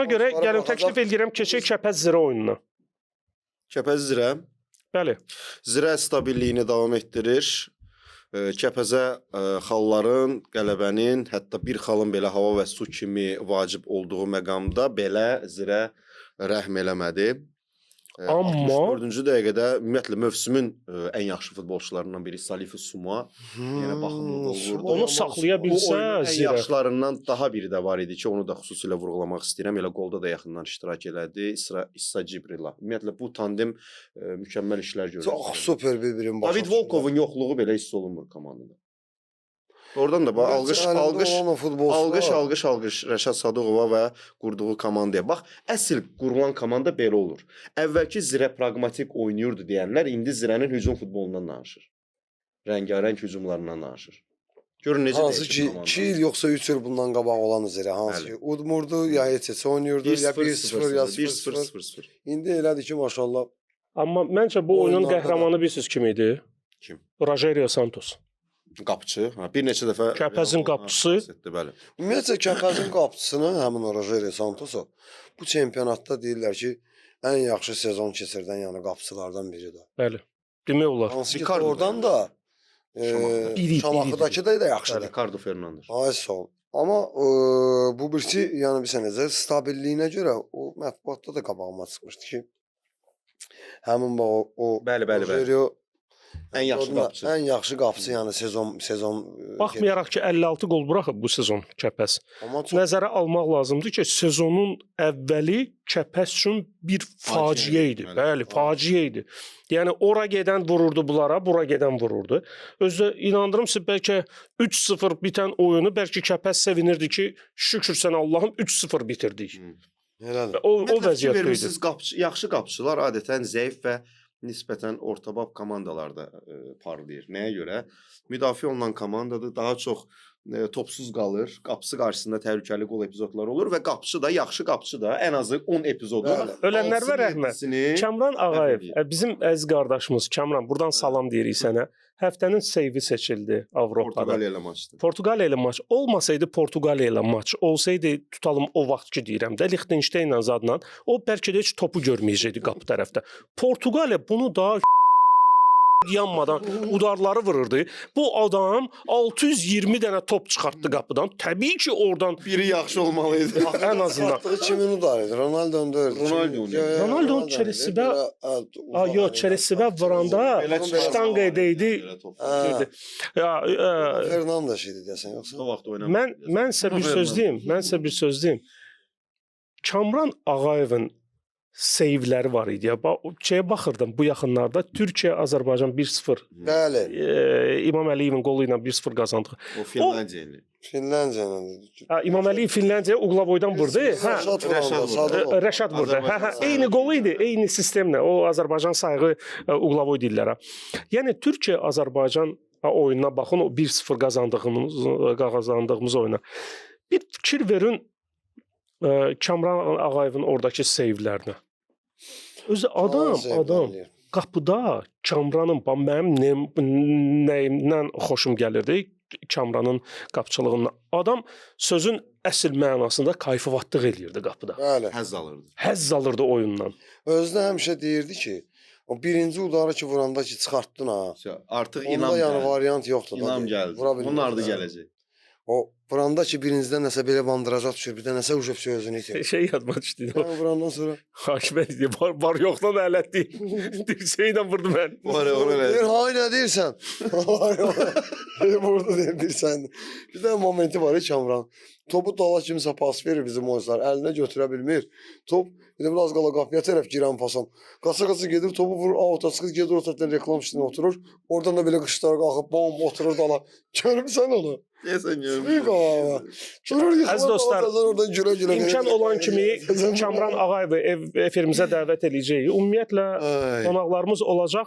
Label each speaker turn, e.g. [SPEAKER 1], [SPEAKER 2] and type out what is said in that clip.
[SPEAKER 1] Ona görə
[SPEAKER 2] Oyunçulara
[SPEAKER 1] gəlin
[SPEAKER 2] baxacaq.
[SPEAKER 1] təklif eləyirəm keçək Kəpəz Zirə oyununa.
[SPEAKER 3] Kəpəz Zirə.
[SPEAKER 1] Bəli.
[SPEAKER 3] Zirə stabililliyini davam etdirir. Kəpəzə xalların, qələbənin, hətta bir xalın belə hava və su kimi vacib olduğu məqamda belə Zirə rəhm eləmədi.
[SPEAKER 1] Amma-
[SPEAKER 3] 64-cü dəqiqədə ümumiyyətlə mövsümün ən yaxşı futbolçularından biri Salifu Suma yenə baxımlı qol vurdu.
[SPEAKER 1] Onu saxlaya
[SPEAKER 3] Bu
[SPEAKER 1] bilsə
[SPEAKER 3] oyunun ən
[SPEAKER 1] Zirə.
[SPEAKER 3] yaxşılarından daha biri də var idi ki, onu da xüsusilə vurğulamaq istəyirəm. Elə qolda da yaxından iştirak elədi. İsra İssa Cibrila. Ümumiyyətlə bu tandem mükəmməl işlər görür.
[SPEAKER 2] Çox super bir-birini başa
[SPEAKER 3] David
[SPEAKER 2] düşürlər.
[SPEAKER 3] Volkovun yoxluğu belə hiss olunmur komandada. Oradan da bax alqış
[SPEAKER 2] Əlində
[SPEAKER 3] alqış
[SPEAKER 2] olan o futbolçular-
[SPEAKER 3] alqış alqış alqış Rəşad Sadıqova və qurduğu komandaya. Bax, əsl qurulan komanda belə olur. Əvvəlki Zirə praqmatik oynayırdı deyənlər indi Zirənin hücum futbolundan danışır. Rəngarəng hücumlarından danışır. Görün necə
[SPEAKER 2] Hansı
[SPEAKER 3] dəyişir
[SPEAKER 2] ki
[SPEAKER 3] komanda.
[SPEAKER 2] 2 il yoxsa 3 il bundan qabaq olan üzrə hansı
[SPEAKER 3] Bəli.
[SPEAKER 2] ki udmurdu, ya heç oynayırdı, ya 1-0, ya 0-0.
[SPEAKER 3] 1-0-0-0.
[SPEAKER 2] İndi elədir ki, maşallah.
[SPEAKER 1] Amma məncə bu oyunun
[SPEAKER 2] Oyunlarda da.
[SPEAKER 1] qəhrəmanı bilirsiniz kim idi?
[SPEAKER 3] Kim?
[SPEAKER 1] Rogerio Santos.
[SPEAKER 3] Qapıçı. Ha, bir neçə dəfə
[SPEAKER 1] Kəpəzin qapıçısı.
[SPEAKER 3] Etdi, bəli.
[SPEAKER 2] Ümumiyyətcə Kəpəzin qapıçısını həmin o Rogerio Santosu bu çempionatda deyirlər ki, ən yaxşı sezon keçirdən yəni qapıçılardan biridir.
[SPEAKER 1] Bəli. Demək olar.
[SPEAKER 2] Hansı ki
[SPEAKER 3] Ricardo da
[SPEAKER 2] oradan da
[SPEAKER 3] Şamaxıda.
[SPEAKER 2] Şamaxıdakı da yaxşıdır.
[SPEAKER 3] Ricardo Fernandes.
[SPEAKER 2] Ay sağ ol. Amma bu birisi yəni bilirsən necə stabililliyinə görə o mətbuatda da qabağıma çıxmışdı ki, həmin bax o
[SPEAKER 3] Bəli, bəli, bəli.
[SPEAKER 2] Rogerio
[SPEAKER 3] Ən yaxşı
[SPEAKER 2] oradan da
[SPEAKER 3] qapıçı.
[SPEAKER 2] Ən yaxşı qapıçı yəni sezon
[SPEAKER 1] Baxmayaraq ki 56 qol buraxıb bu sezon Kəpəz.
[SPEAKER 2] Amma çox
[SPEAKER 1] Nəzərə almaq lazımdır ki, sezonun əvvəli Kəpəz üçün bir faciə idi.
[SPEAKER 3] Bəli.
[SPEAKER 1] Bəli, faciə idi. Yəni ora gedən vururdu bunlara, bura gedən vururdu. Özü də inandırım sizə bəlkə 3-0 bitən oyunu bəlkə Kəpəz sevinirdi ki, şükür sənə Allahım 3-0 bitirdik.
[SPEAKER 2] elədir.
[SPEAKER 1] O
[SPEAKER 3] Ümumiyyətlə, fikir
[SPEAKER 1] vəziyyətdə idi.
[SPEAKER 3] vermisiniz, qapıçı, yaxşı qapıçılar adətən zəif və nisbətən ortabab komandalarda parlayır. Nəyə görə? Müdafiə olunan komandadır, daha çox topsuz qalır, qapısı qarşısında təhlükəli qol epizodları olur və qapıçı da, yaxşı qapıçı da ən azı 10 epizodu
[SPEAKER 2] Bəli.
[SPEAKER 1] Ölənlər və rəhmət.
[SPEAKER 3] 7-sini
[SPEAKER 1] Kamran Ağayev,
[SPEAKER 3] Bəli.
[SPEAKER 1] bizim əziz qardaşımız Kamran, buradan salam deyirik sənə. Həftənin seyvi seçildi Avropada.
[SPEAKER 3] Portuqaliya ilə maçdı.
[SPEAKER 1] Portuqaliya ilə maç olmasaydı Portuqaliya ilə maç olsaydı tutalım o vaxt ki deyirəm də Liechtensteinlə zadla o bəlkə də heç topu görməyəcəkdi qapı tərəfdə. Portuqaliya bunu daha yanmadan udarları vururdu. Bu adam 620 dənə top çıxartdı qapıdan. Təbii ki oradan
[SPEAKER 3] Biri yaxşı olmalı idi.
[SPEAKER 1] ən azından
[SPEAKER 2] Atdığı kimin udarı idi? Ronaldo'nun deyildi.
[SPEAKER 3] Ronaldo'nun
[SPEAKER 2] Yo, yo,
[SPEAKER 1] Ronaldo'nun
[SPEAKER 2] idi.
[SPEAKER 1] Chelsea-də-
[SPEAKER 2] Belə,
[SPEAKER 1] A,
[SPEAKER 2] uzaq
[SPEAKER 1] yox,
[SPEAKER 2] əli
[SPEAKER 1] Chelsea-də
[SPEAKER 2] ilə.
[SPEAKER 1] vuranda
[SPEAKER 3] Belə çıxan
[SPEAKER 1] ştanga edəydi.
[SPEAKER 3] Belə top.
[SPEAKER 2] Hə.
[SPEAKER 1] Ya,
[SPEAKER 2] Fernandes idi deyəsən yoxsa?
[SPEAKER 3] O vaxt oynamadı.
[SPEAKER 1] Mən sizə bir söz deyim, mən sizə bir söz deyim. Kamran Ağayevin seyvləri var idi ya. O şeyə baxırdım bu yaxınlarda Türkiyə Azərbaycan 1-0
[SPEAKER 2] Bəli.
[SPEAKER 1] İmam Əliyevin qolu ilə 1-0 qazandı.
[SPEAKER 3] O Finlandiya ilə.
[SPEAKER 2] Finlandiya ilə.
[SPEAKER 1] Ha, İmam Əliyev Finlandiyaya uqlavoydan vurdu. Hə.
[SPEAKER 2] Rəşad vuranda,
[SPEAKER 3] Rəşad vurdu.
[SPEAKER 2] Sadıqov.
[SPEAKER 1] Rəşad vurdu. Hə, hə,
[SPEAKER 3] Azərbaycan
[SPEAKER 1] eyni qolu idi, eyni sistemlə. O Azərbaycan sayğı uqlavoy deyirlər. Ha. Yəni Türkiyə Azərbaycan oyununa baxın, o 1-0 qazandığımız oyuna. Bir fikir verin Kamran Ağayevin oradakı seyvlərinə. Özü adam,
[SPEAKER 2] Hansı
[SPEAKER 1] adam
[SPEAKER 2] evlənir?
[SPEAKER 1] qapıda Kamranın bax mənim nəyimdən xoşum gəlirdi Kamranın qapıçılığından. Adam sözün əsl mənasında kayfıvatlıq eləyirdi qapıda.
[SPEAKER 2] Bəli.
[SPEAKER 3] Həzz alırdı.
[SPEAKER 1] Həzz alırdı oyundan.
[SPEAKER 2] Özü də həmişə deyirdi ki, o birinci udarı ki vuranda ki çıxartdın ha.
[SPEAKER 3] Artıq
[SPEAKER 2] Onda
[SPEAKER 3] inam
[SPEAKER 2] yəni
[SPEAKER 3] gəldi.
[SPEAKER 2] variant yoxdur. da
[SPEAKER 3] İnam
[SPEAKER 2] deyir.
[SPEAKER 3] gəldi.
[SPEAKER 2] Vura bilmir.
[SPEAKER 3] Onun ardı
[SPEAKER 2] Hə.
[SPEAKER 3] gələcək.
[SPEAKER 2] O vuranda ki birincidən nəsə belə bandıracaq düşür, bir də nəsə uşaq özünü itirir.
[SPEAKER 1] Şey yadıma düşdü.
[SPEAKER 2] Yəni vurandan sonra
[SPEAKER 1] Hakimə dedi, var yoxdan ələtdi. Dirsəyi ilə vurdu mən.
[SPEAKER 3] Var ya, onu
[SPEAKER 2] Deyir,
[SPEAKER 3] elə.
[SPEAKER 2] hay nə deyirsən? Var yox. Deyir, vurdu deyir, deyirsən. Bir də momenti var ya Kamran. Topu dala kimsə pas verir bizim oyunçular. Əlinə götürə bilmir. Top bir də biraz qala qapıya tərəf girən fason. Qaça-qaça gedir, topu vurur, auta çıxır, gedir o tərəfdən reklam üstünə oturur. Oradan da belə qışlar qalxıb, bom, oturur dala. Görmüsən onu?
[SPEAKER 3] Deyəsən
[SPEAKER 2] Çıxır
[SPEAKER 3] görmüşəm.
[SPEAKER 2] qabağa. Durur, yıxılır,
[SPEAKER 1] Əziz dostlar,
[SPEAKER 2] dala, oradan gülə-gülə.
[SPEAKER 1] İmkan olan kimi Kamran Ağayevi ev, efirimizə dəvət eləyəcəyik. Ümumiyyətlə
[SPEAKER 2] Ay.
[SPEAKER 1] qonaqlarımız olacaq.